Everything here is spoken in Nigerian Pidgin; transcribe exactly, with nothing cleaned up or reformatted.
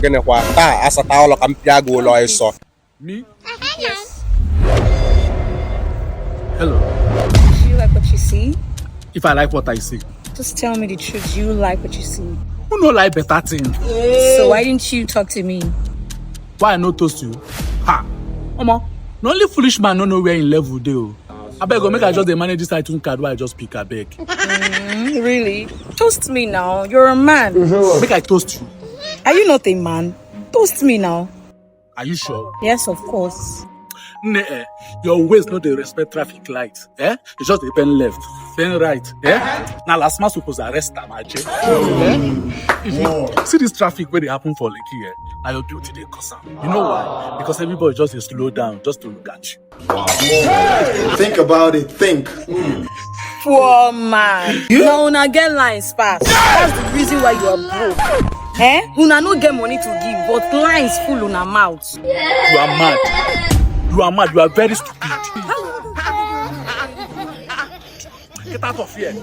Gịnịkwa? Taa, asata ụlọ ka m pịa gị ụlọ ịsọ. Me? Yes. Hello. Do you like what you see? If I like what I see, Just tell me the truth. Do you like what you see? Who no like better thing? So why didn't you talk to me? Why I no toast you? Ha! Omo, na only foolish man no know where in level dey o. Abeg o, make I just dey manage this iTunes card wey I just pick, abeg. Mm, really? Toast me now. You're a man. Make I toast you. Are you not a man? Toast me now. Are you sure? Yes, of course. Nne, eh, your waist no dey respect traffic light. Eh? You just dey bend left, bend right. Eh? Na last man suppose arrest am, aje. Eh? If you see this traffic wey dey happen for Lekki, eh, na your duty dey cause am. You know why? Because everybody just dey slow down just to look at you. Think about it. Think. Poor man. Now una get lines pass. That's the reason why you are broke. Eh? Una no get money to give, but lines full una mouth. You are mad. You are mad. You are very stupid. Get out of here.